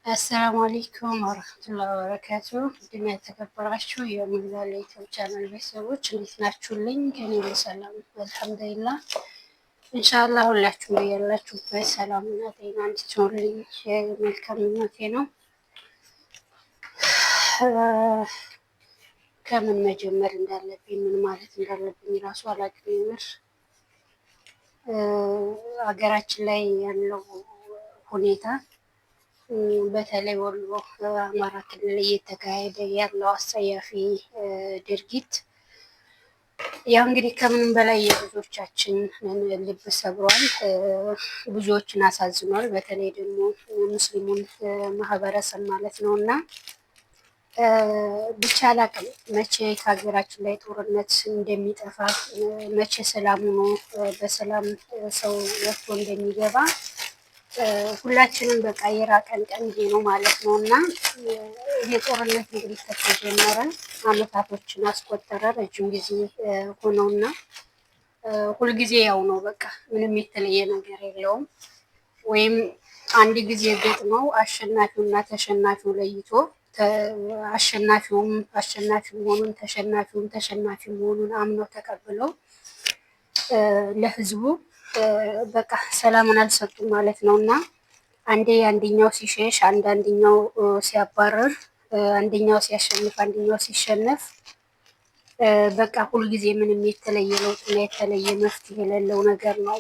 السلام عليكم ورحمة الله وبركاته። ውድና የተከበራችሁ የሙላላ ዩቲዩብ ቻናል ቤተሰቦች እንዴት ናችሁልኝ? ከኔ ሰላም الحمد لله። إن شاء الله ሁላችሁም ያላችሁበት ሰላምና ጤና እንድትሆኑልኝ መልካም ምኞቴ ነው። ከምን መጀመር እንዳለብኝ ምን ማለት እንዳለብኝ ራሱ አላውቅም። የምር ሀገራችን ላይ ያለው ሁኔታ፣ በተለይ ወሎ አማራ ክልል እየተካሄደ ያለው አስጸያፊ ድርጊት ያው እንግዲህ ከምንም በላይ የብዙዎቻችን ልብ ሰብሯል፣ ብዙዎችን አሳዝኗል። በተለይ ደግሞ ሙስሊሙን ማህበረሰብ ማለት ነው። እና ብቻ አላቅም መቼ ከሀገራችን ላይ ጦርነት እንደሚጠፋ፣ መቼ ሰላም ሆኖ በሰላም ሰው ወጥቶ እንደሚገባ ሁላችንም በቃ የራቀን ቀን ይሄ ነው ማለት ነው። እና ይሄ ጦርነት እንግዲህ ከተጀመረ አመታቶችን አስቆጠረ፣ ረጅም ጊዜ ሆነውና ሁልጊዜ ያው ነው በቃ ምንም የተለየ ነገር የለውም። ወይም አንድ ጊዜ ገጥመው አሸናፊውና ተሸናፊው ለይቶ አሸናፊውም አሸናፊ መሆኑን ተሸናፊውም ተሸናፊ መሆኑን አምነው ተቀብለው ለህዝቡ በቃ ሰላምን አልሰጡም ማለት ነው። እና አንዴ አንደኛው ሲሸሽ፣ አንድ አንደኛው ሲያባርር፣ አንደኛው ሲያሸንፍ፣ አንደኛው ሲሸነፍ፣ በቃ ሁልጊዜ ምንም የተለየ ለውጥና የተለየ መፍትሄ የሌለው ነገር ነው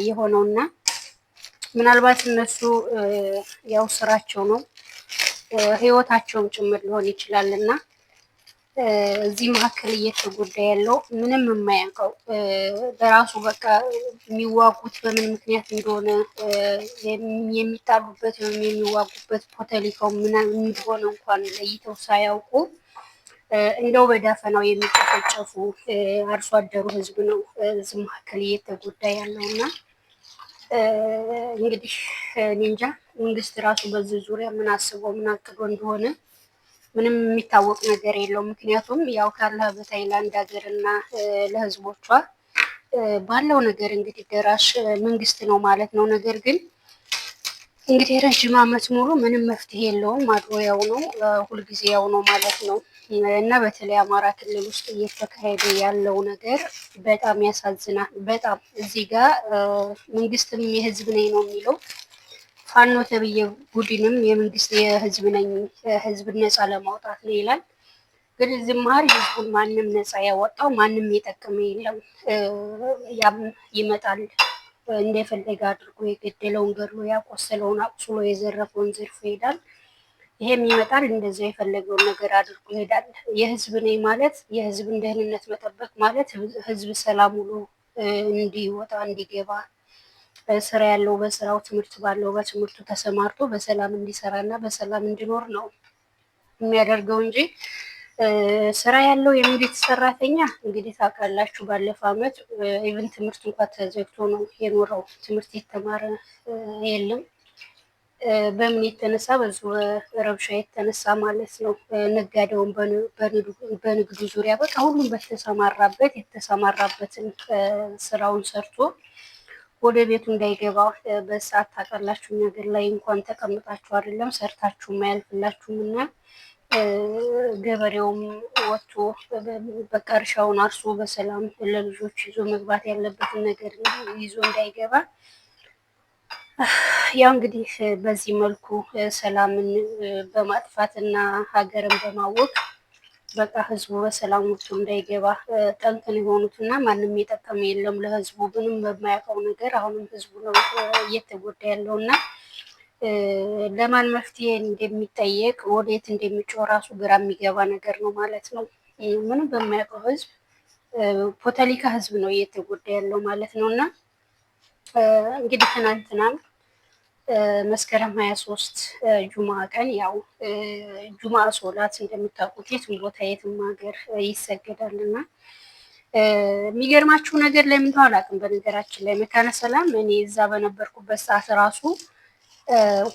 የሆነው። እና ምናልባት እነሱ ያው ስራቸው ነው፣ ህይወታቸውም ጭምር ሊሆን ይችላል። እና እዚህ መካከል እየተጎዳ ያለው ምንም የማያውቀው፣ በራሱ በቃ የሚዋጉት በምን ምክንያት እንደሆነ፣ የሚጣሉበት ወይም የሚዋጉበት ፖለቲካው ምናምን እንደሆነ እንኳን ለይተው ሳያውቁ እንደው በዳፈናው የሚጨፈጨፉ አርሶ አደሩ ህዝብ ነው እዚህ መካከል እየተጎዳ ያለው። እና እንግዲህ እኔ እንጃ መንግስት ራሱ በዚህ ዙሪያ ምን አስቦ ምን አቅዶ እንደሆነ ምንም የሚታወቅ ነገር የለውም። ምክንያቱም ያው ካለህ በታይላንድ ሀገር እና ለህዝቦቿ ባለው ነገር እንግዲህ ደራሽ መንግስት ነው ማለት ነው። ነገር ግን እንግዲህ ረዥም ዓመት ሙሉ ምንም መፍትሄ የለውም። አድሮ ያው ነው፣ ሁልጊዜ ያው ነው ማለት ነው። እና በተለይ አማራ ክልል ውስጥ እየተካሄደ ያለው ነገር በጣም ያሳዝናል። በጣም እዚህ ጋር መንግስትም የህዝብ ነኝ ነው የሚለው፣ ፋኖ ተብዬ ቡድንም የመንግስት የህዝብ ነኝ፣ ህዝብን ነፃ ለማውጣት ነው ይላል። ግን እዚህ መሀል ህዝቡን ማንም ነፃ ያወጣው ማንም የጠቀመ የለም። ያም ይመጣል፣ እንደፈለገ አድርጎ የገደለውን ገድሎ፣ ያቆሰለውን አቁስሎ፣ የዘረፈውን ዘርፎ ይሄዳል። ይሄም ይመጣል፣ እንደዚያ የፈለገውን ነገር አድርጎ ይሄዳል። የህዝብ ነኝ ማለት፣ የህዝብን ደህንነት መጠበቅ ማለት ህዝብ ሰላም ውሎ እንዲወጣ እንዲገባ፣ ስራ ያለው በስራው፣ ትምህርት ባለው በትምህርቱ ተሰማርቶ በሰላም እንዲሰራ እና በሰላም እንዲኖር ነው የሚያደርገው እንጂ ስራ ያለው የመንግስት ሰራተኛ እንግዲህ ታውቃላችሁ፣ ባለፈው አመት even ትምህርት እንኳ ተዘግቶ ነው የኖረው። ትምህርት የተማረ የለም። በምን የተነሳ? በዙ ረብሻ የተነሳ ማለት ነው። ነጋዴውን በንግዱ ዙሪያ በቃ ሁሉም በተሰማራበት የተሰማራበትን ስራውን ሰርቶ ወደ ቤቱ እንዳይገባ በሰዓት ታውቃላችሁ፣ እኛ ሀገር ላይ እንኳን ተቀምጣችሁ አይደለም ሰርታችሁ አያልፍላችሁም። እና ገበሬውም ወጥቶ በቃ እርሻውን አርሶ በሰላም ለልጆች ይዞ መግባት ያለበትን ነገር ይዞ እንዳይገባ ያው እንግዲህ በዚህ መልኩ ሰላምን በማጥፋት እና ሀገርን በማወክ በቃ ህዝቡ በሰላም ወጥቶ እንዳይገባ ጠንቅን የሆኑት። እና ማንም የጠቀመ የለም ለህዝቡ ምንም በማያውቀው ነገር። አሁንም ህዝቡ ነው እየተጎዳ ያለው። እና ለማን መፍትሄ እንደሚጠየቅ፣ ወዴት እንደሚጮህ ራሱ ግራ የሚገባ ነገር ነው ማለት ነው። ምንም በማያውቀው ህዝብ፣ ፖለቲካ ህዝብ ነው እየተጎዳ ያለው ማለት ነው። እና እንግዲህ ትናንትናም መስከረም 23 ጁማ ቀን፣ ያው ጁማ ሶላት እንደምታውቁት የትም ቦታ የትም ሀገር ይሰገዳል። እና የሚገርማችሁ ነገር ለምን እንደሆነ አላውቅም። በነገራችን ላይ መካነ ሰላም እኔ እዛ በነበርኩበት ሰዓት ራሱ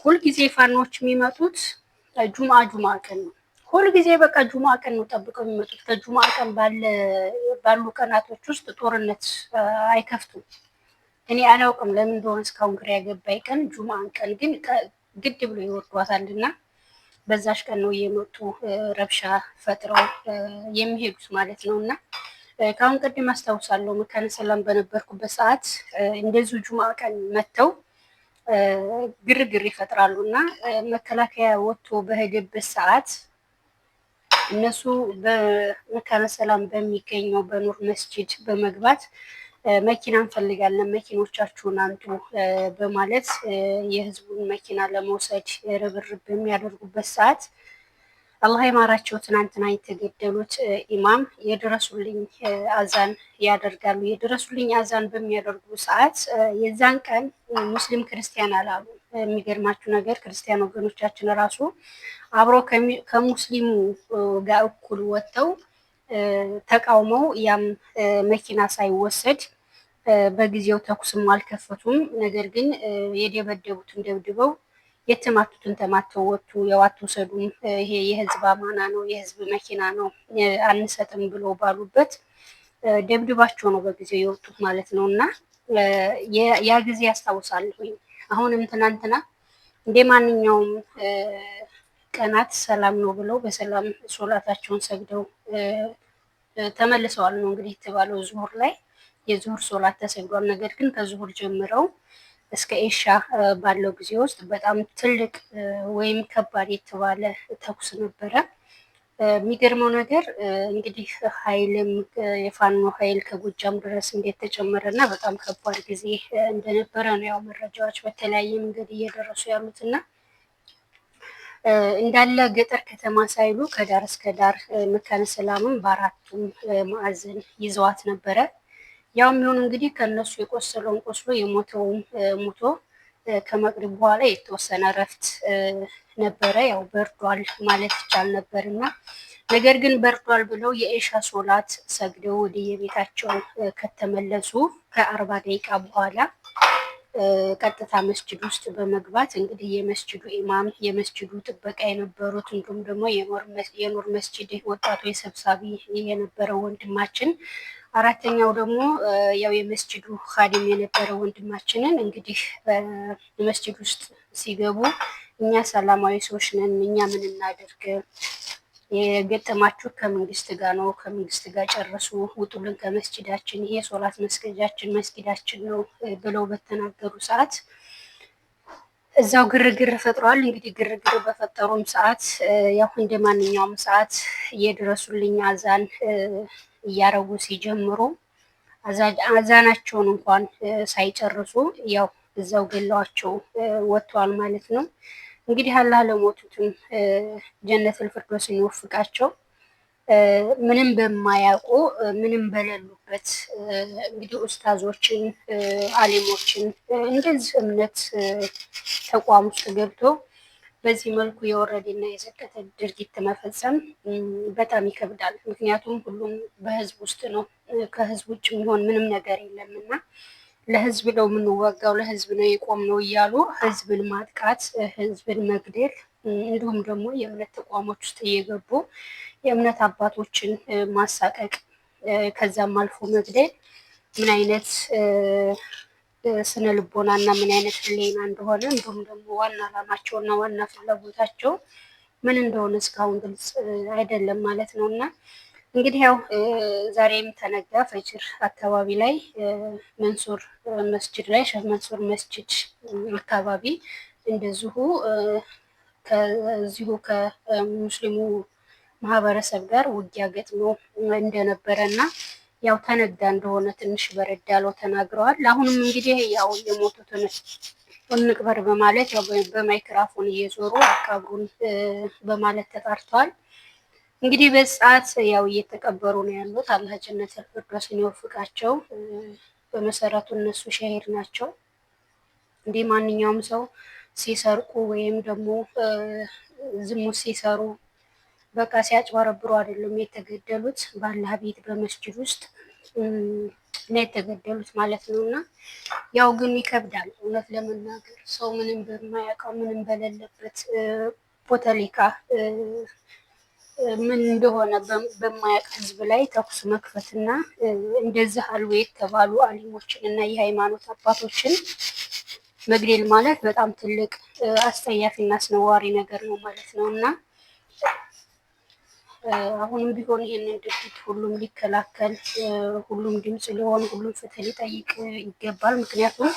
ሁልጊዜ ፋኖች የሚመጡት ጁማ ጁማ ቀን ነው። ሁልጊዜ በቃ ጁማ ቀን ነው ጠብቀው የሚመጡት። ከጁማ ቀን ባሉ ቀናቶች ውስጥ ጦርነት አይከፍቱም። እኔ አላውቅም ለምን እንደሆነ እስካሁን ግራ ያገባኝ ቀን ጁማን ቀን ግን ግድ ብሎ ይወዷታል እና በዛሽ ቀን ነው እየመጡ ረብሻ ፈጥረው የሚሄዱት ማለት ነው። እና ከአሁን ቀደም አስታውሳለሁ መካነ ሰላም በነበርኩበት ሰዓት እንደዚሁ ጁምአ ቀን መጥተው ግርግር ይፈጥራሉ እና መከላከያ ወጥቶ በሄደበት ሰዓት እነሱ በመካነ ሰላም በሚገኘው በኑር መስጂድ በመግባት መኪና እንፈልጋለን፣ መኪኖቻችሁን አምጡ በማለት የህዝቡን መኪና ለመውሰድ ርብርብ በሚያደርጉበት ሰዓት አላህ ይማራቸው ትናንትና የተገደሉት ኢማም የድረሱልኝ አዛን ያደርጋሉ። የድረሱልኝ አዛን በሚያደርጉ ሰዓት የዛን ቀን ሙስሊም ክርስቲያን አላሉ። የሚገርማችሁ ነገር ክርስቲያን ወገኖቻችን ራሱ አብሮ ከሙስሊሙ ጋር እኩል ወጥተው ተቃውመው ያም መኪና ሳይወሰድ በጊዜው ተኩስም አልከፈቱም። ነገር ግን የደበደቡትን ደብድበው የተማቱትን ተማተው ወጡ። ያው አትውሰዱም፣ ይሄ የህዝብ አማና ነው፣ የህዝብ መኪና ነው፣ አንሰጥም ብሎ ባሉበት ደብድባቸው ነው በጊዜው የወጡት ማለት ነው። እና ያ ጊዜ ያስታውሳለሁኝ። አሁንም ትናንትና እንደ ማንኛውም ቀናት ሰላም ነው ብለው በሰላም ሶላታቸውን ሰግደው ተመልሰዋል ነው እንግዲህ የተባለው። ዙሁር ላይ የዙሁር ሶላት ተሰግዷል። ነገር ግን ከዙሁር ጀምረው እስከ ኤሻ ባለው ጊዜ ውስጥ በጣም ትልቅ ወይም ከባድ የተባለ ተኩስ ነበረ። የሚገርመው ነገር እንግዲህ ኃይልም የፋኖ ኃይል ከጎጃም ድረስ እንዴት ተጨመረ እና በጣም ከባድ ጊዜ እንደነበረ ነው ያው መረጃዎች በተለያየ መንገድ እየደረሱ ያሉት እና እንዳለ ገጠር ከተማ ሳይሉ ከዳር እስከ ዳር መካነ ሰላምም በአራቱም ማዕዘን ይዘዋት ነበረ። ያውም ይሁን እንግዲህ ከእነሱ የቆሰለውን ቆስሎ የሞተውን ሞቶ ከመቅሪብ በኋላ የተወሰነ እረፍት ነበረ። ያው በርዷል ማለት ይቻል ነበር እና ነገር ግን በርዷል ብለው የኢሻ ሶላት ሰግደው ወደ የቤታቸው ከተመለሱ ከ40 ደቂቃ በኋላ ቀጥታ መስጅድ ውስጥ በመግባት እንግዲህ የመስጅዱ ኢማም፣ የመስጅዱ ጥበቃ የነበሩት እንዲሁም ደግሞ የኑር መስጅድ ወጣቶች ሰብሳቢ የነበረው ወንድማችን፣ አራተኛው ደግሞ ያው የመስጅዱ ኻዲም የነበረው ወንድማችንን እንግዲህ በመስጅድ ውስጥ ሲገቡ እኛ ሰላማዊ ሰዎች ነን፣ እኛ ምን እናደርግ፣ የገጠማችሁ ከመንግስት ጋር ነው፣ ከመንግስት ጋር ጨርሱ፣ ውጡልን ከመስጅዳችን፣ ይሄ ሶላት መስገጃችን መስጊዳችን ነው ብለው በተናገሩ ሰዓት እዛው ግርግር ፈጥረዋል። እንግዲህ ግርግር በፈጠሩም ሰዓት ያው እንደ ማንኛውም ሰዓት የድረሱልኝ አዛን እያረጉ ሲጀምሩ አዛናቸውን እንኳን ሳይጨርሱ ያው እዛው ገለዋቸው ወጥተዋል ማለት ነው። እንግዲህ አላህ ለሞቱትም ጀነተል ፊርደውስን ይወፍቃቸው። ምንም በማያውቁ ምንም በሌሉበት እንግዲህ ኡስታዞችን፣ አሊሞችን እንደዚህ እምነት ተቋም ውስጥ ገብቶ በዚህ መልኩ የወረደና የዘቀጠ ድርጊት መፈጸም በጣም ይከብዳል። ምክንያቱም ሁሉም በህዝብ ውስጥ ነው፣ ከህዝብ ውጭ የሚሆን ምንም ነገር የለም እና ለህዝብ ነው የምንዋጋው፣ ለህዝብ ነው የቆምነው እያሉ ህዝብን ማጥቃት፣ ህዝብን መግደል እንዲሁም ደግሞ የእምነት ተቋሞች ውስጥ እየገቡ የእምነት አባቶችን ማሳቀቅ ከዛም አልፎ መግደል ምን አይነት ስነ ልቦና እና ምን አይነት ህሊና እንደሆነ እንዲሁም ደግሞ ዋና ዓላማቸው እና ዋና ፍላጎታቸው ምን እንደሆነ እስካሁን ግልጽ አይደለም ማለት ነው። እና እንግዲህ ያው ዛሬም ተነጋ ፈጅር አካባቢ ላይ መንሱር መስጅድ ላይ ሼህ መንሱር መስጅድ አካባቢ እንደዚሁ ከዚሁ ከሙስሊሙ ማህበረሰብ ጋር ውጊያ ገጥሞ እንደነበረ እና ያው ተነጋ እንደሆነ ትንሽ በረድ ያለው ተናግረዋል። አሁንም እንግዲህ ያው የሞቱትን እንቅበር በማለት ያው በማይክራፎን እየዞሩ አቃብሩን በማለት ተጣርተዋል። እንግዲህ በሰዓት ያው እየተቀበሩ ነው ያሉት። አላህ ጀነተል ፊርደውስን ይወፍቃቸው። በመሰረቱ እነሱ ሸሂድ ናቸው። እንዲህ ማንኛውም ሰው ሲሰርቁ ወይም ደግሞ ዝሙት ሲሰሩ በቃ ሲያጭበረብሩ አይደለም የተገደሉት፣ ባላህ ቤት በመስጅድ ውስጥ ነው የተገደሉት ማለት ነው። እና ያው ግን ይከብዳል እውነት ለመናገር ሰው ምንም በማያውቀው ምንም በሌለበት ፖለቲካ ምን እንደሆነ በማያውቅ ህዝብ ላይ ተኩስ መክፈትና እንደዚህ አሉ የተባሉ አሊሞችን እና የሃይማኖት አባቶችን መግደል ማለት በጣም ትልቅ አስጸያፊና አስነዋሪ ነገር ነው ማለት ነው። እና አሁንም ቢሆን ይህንን ድርጊት ሁሉም ሊከላከል፣ ሁሉም ድምፅ ሊሆን፣ ሁሉም ፍትህ ሊጠይቅ ይገባል። ምክንያቱም